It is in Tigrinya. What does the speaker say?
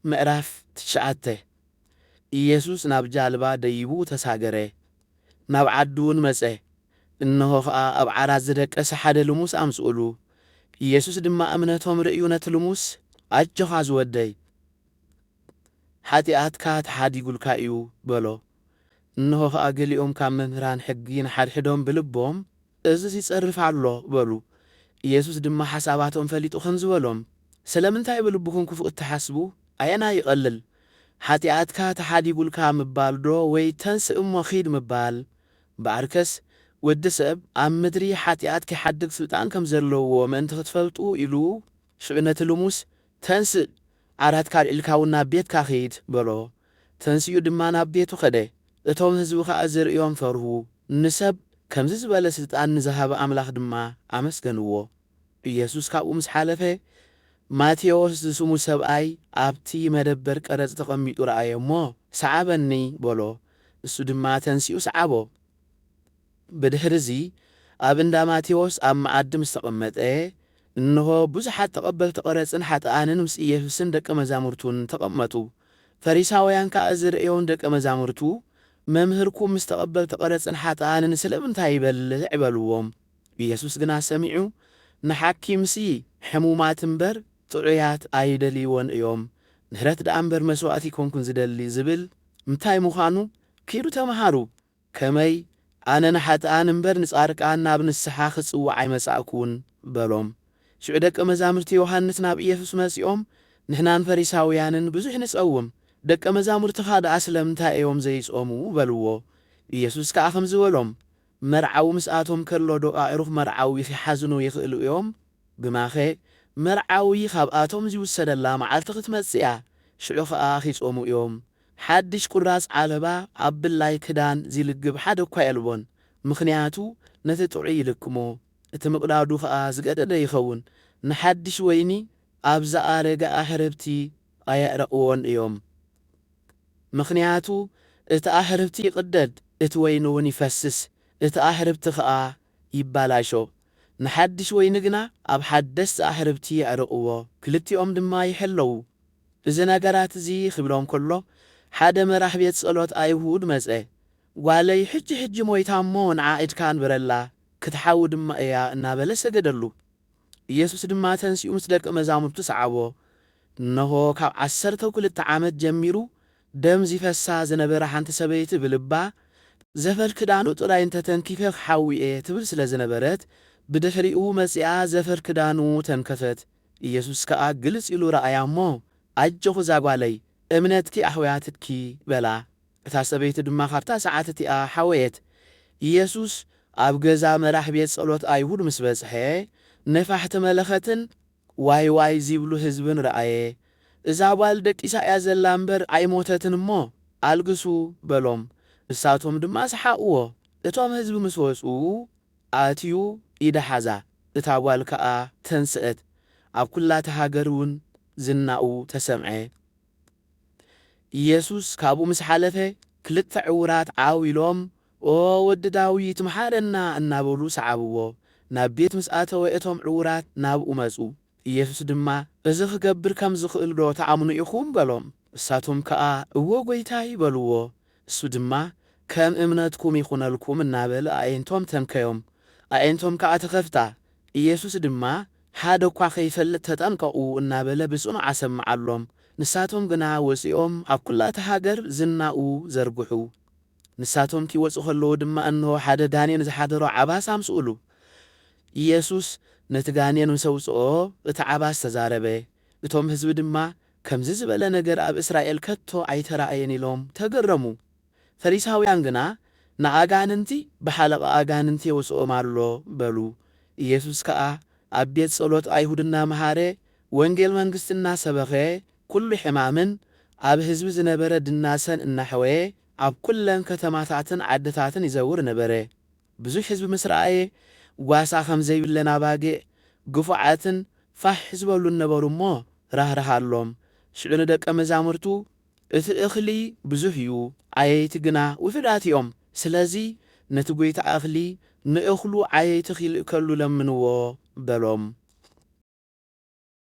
ምዕራፍ ትሽዓተ። ኢየሱስ ናብ ጃልባ ደይቡ ተሳገረ፣ ናብ ዓዱ እውን መጸ። እንሆ ኸኣ ኣብ ዓራት ዝደቀሰ ሓደ ልሙስ ኣምጽኡሉ። ኢየሱስ ድማ እምነቶም ርእዩ ነቲ ልሙስ፣ "ኣጆኻ ዝወደይ፣ ሓጢኣትካ ተሓዲጉልካ እዩ" በሎ። እንሆ ኸኣ ገሊኦም ካብ መምህራን ሕጊ ንሓድሕዶም ብልቦም፣ "እዝስ ይጸርፍ ኣሎ" በሉ። ኢየሱስ ድማ ሓሳባቶም ፈሊጡ ከምዚ በሎም፣ "ስለምንታይ ብልብኹም ክፉእ እትሓስቡ? ኣየናይ ይቐልል? ሓጢኣትካ ተሓዲጉልካ ምባል ዶ ወይ ተንስእ እሞ ኺድ ምባል? እምበኣርከስ ወዲ ሰብ ኣብ ምድሪ ሓጢኣት ኪሓድግ ስልጣን ከም ዘለዎ ምእንቲ ክትፈልጡ" ኢሉ፣ ሽዑ ነቲ ልሙስ፣ "ተንስእ፣ ዓራትካ ኣልዒልካ እውን ናብ ቤትካ ኺድ" በሎ። ተንሲኡ ድማ ናብ ቤቱ ኸደ። እቶም ህዝቢ ኸኣ እዚ ርእዮም ፈርሁ። ንሰብ ከምዚ ዝበለ ስልጣን ንዝሃበ ኣምላኽ ድማ ኣመስገንዎ። ኢየሱስ ካብኡ ምስ ሓለፈ፣ ማቴዎስ ዝስሙ ሰብኣይ ኣብቲ መደበር ቀረጽ ተቐሚጡ ረኣዮ እሞ፣ "ሰዓበኒ" በሎ። እሱ ድማ ተንሲኡ ሰዓቦ። ብድሕርዚ ኣብ እንዳ ማቴዎስ ኣብ መኣዲ ምስ ተቐመጠ፣ እንሆ ብዙሓት ተቐበልቲ ቀረጽን ሓጥኣንን ምስ ኢየሱስን ደቀ መዛሙርቱን ተቐመጡ። ፈሪሳውያን ከኣ እዚ ርእዮም ደቀ መዛሙርቱ፣ "መምህርኩም ምስ ተቐበልቲ ቀረጽን ሓጥኣንን ስለምንታይ ይበልዕ?" በልዎም። ኢየሱስ ግና ሰሚዑ፣ "ንሓኪምሲ ሕሙማት እምበር ጥዑያት ኣይደልይዎን እዮም። ምህረት ደኣ እምበር መስዋእቲ ኣይኮንኩን ዝደሊ ዝብል እንታይ ምዃኑ ኪዱ ተመሃሩ። ከመይ ኣነ ንሓጥኣን እምበር ንጻድቃን ናብ ንስሓ ክጽውዕ ኣይመጻእኩን" በሎም። ሽዑ ደቀ መዛሙርቲ ዮሃንስ ናብ ኢየሱስ መጺኦም፣ "ንሕናን ፈሪሳውያንን ብዙሕ ንጸውም፣ ደቀ መዛሙርትኻ ደኣ ስለምንታይ እዮም ዘይጾሙ?" በልዎ። ኢየሱስ ከኣ ከምዚ በሎም፣ "መርዓዊ ምስኣቶም ከሎ ዶ ኣዕሩኽ መርዓዊ ኺሓዝኑ ይኽእሉ እዮም? ግናኸ መርዓዊ ኻብኣቶም ዚውሰደላ መዓልቲ ክትመጽእ እያ፣ ሽዑ ኸኣ ኺጾሙ እዮም። ሓድሽ ቁራጽ ዓለባ ኣብ ብላይ ክዳን ዚልግብ ሓደ እኳ የልቦን፣ ምኽንያቱ ነቲ ጥዑይ ይልክሞ፣ እቲ ምቕዳዱ ኸኣ ዝገደደ ይኸውን። ንሓድሽ ወይኒ ኣብ ዝኣረገ ኣሕርብቲ ኣየዕረቕዎን እዮም። ምኽንያቱ እቲ ኣሕርብቲ ይቕደድ፣ እቲ ወይኒ እውን ይፈስስ፣ እቲ ኣሕርብቲ ኸኣ ይባላሾ። ንሓድሽ ወይኒ ግና ኣብ ሓደስቲ ኣሕርብቲ የዕርቕዎ፣ ክልቲኦም ድማ ይሕለዉ። እዚ ነገራት እዚ ኺብሎም ከሎ፣ ሓደ መራሕ ቤት ጸሎት ኣይሁድ መጸ። "ጓለይ ሕጂ ሕጂ ሞይታ እሞ ንዓ ኢድካ ንበረላ፣ ክትሓዊ ድማ እያ" እናበለ ሰገደሉ። ኢየሱስ ድማ ተንሲኡ ምስ ደቀ መዛሙርቱ ሰዓቦ። እነሆ ካብ ዓሰርተ ክልተ ዓመት ጀሚሩ ደም ዚፈሳ ዝነበረ ሓንቲ ሰበይቲ ብልባ፣ "ዘፈር ክዳኑ ጥራይ እንተ ተንኪፈ ክሓዊ እየ" ትብል ስለ ዝነበረት፣ ብድሕሪኡ መጺኣ ዘፈር ክዳኑ ተንከፈት። ኢየሱስ ከኣ ግልጽ ኢሉ ረኣያ እሞ፣ "ኣጆኺ እዛ ጓለይ፣ እምነትኪ ኣሕውያትኪ" በላ። እታ ሰበይቲ ድማ ካብታ ሰዓት እቲኣ ሓወየት። ኢየሱስ ኣብ ገዛ መራሕ ቤት ጸሎት ኣይሁድ ምስ በጽሐ፣ ነፋሕቲ መለኸትን ዋይ ዋይ ዚብሉ ህዝብን ረኣየ። "እዛ ጓል ደቂሳ እያ ዘላ እምበር ኣይሞተትን እሞ፣ ኣልግሱ" በሎም። ንሳቶም ድማ ሰሓቕዎ። እቶም ህዝቢ ምስ ወጹ፣ ኣትዩ ኢዳ ሓዛ፣ እታ ጓል ከኣ ተንስአት። ኣብ ኵላ እታ ሃገር እውን ዝናኡ ተሰምዐ። ኢየሱስ ካብኡ ምስ ሓለፈ፣ ክልተ ዕዉራት ዓው ኢሎም፣ "ኦ ወዲ ዳዊት፣ መሓረና" እናበሉ ሰዓብዎ። ናብ ቤት ምስ ኣተወ፣ እቶም ዕዉራት ናብኡ መጹ። ኢየሱስ ድማ፣ "እዚ ኽገብር ከም ዝኽእል ዶ ትኣምኑ ኢኹም?" በሎም። ንሳቶም ከኣ፣ "እወ፣ ጐይታይ" በልዎ። እሱ ድማ፣ "ከም እምነትኩም ይኹነልኩም" እናበለ ኣዒንቶም ተንከዮም። ኣዒንቶም ከኣ ተኸፍታ። ኢየሱስ ድማ፣ "ሓደ እኳ ኸይፈልጥ ተጠንቀቑ" እናበለ ብጽኑዕ ኣሰምዓሎም። ንሳቶም ግና ወጺኦም ኣብ ኵላ እታ ሃገር ዝናኡ ዘርግሑ። ንሳቶም ኪወጹ ኸለዉ ድማ፣ እንሆ፣ ሓደ ጋኔን ዝሓደሮ ዓባስ ኣምጽኡሉ። ኢየሱስ ነቲ ጋኔን ምስ ኣውጽኦ፣ እቲ ዓባስ ተዛረበ። እቶም ህዝቢ ድማ፣ "ከምዚ ዝበለ ነገር ኣብ እስራኤል ከቶ ኣይተራእየን" ኢሎም ተገረሙ። ፈሪሳውያን ግና፣ "ንኣጋንንቲ ብሓለቓ ኣጋንንቲ የውጽኦም ኣሎ" በሉ። ኢየሱስ ከኣ ኣብ ቤት ጸሎት ኣይሁድ እናመሃረ፣ ወንጌል መንግስቲ እናሰበኸ፣ ኩሉ ሕማምን ኣብ ህዝቢ ዝነበረ ድናሰን እናሐወየ፣ ኣብ ኩለን ከተማታትን ዓድታትን ይዘውር ነበረ። ብዙሕ ህዝቢ ምስ ረኣየ፣ ጓሳ ከም ዘይብለን ኣባጊዕ፣ ግፉዓትን ፋሕ ዝበሉን ነበሩ እሞ፣ ራህርሃሎም። ሽዑ ንደቀ መዛሙርቱ፣ "እቲ እኽሊ ብዙሕ እዩ፣ ዓየይቲ ግና ውሑዳት እዮም። ስለዚ ነቲ ጐይታ እኽሊ ንእኽሉ ዓየይቲ ኺልእከሉ ለምንዎ" በሎም።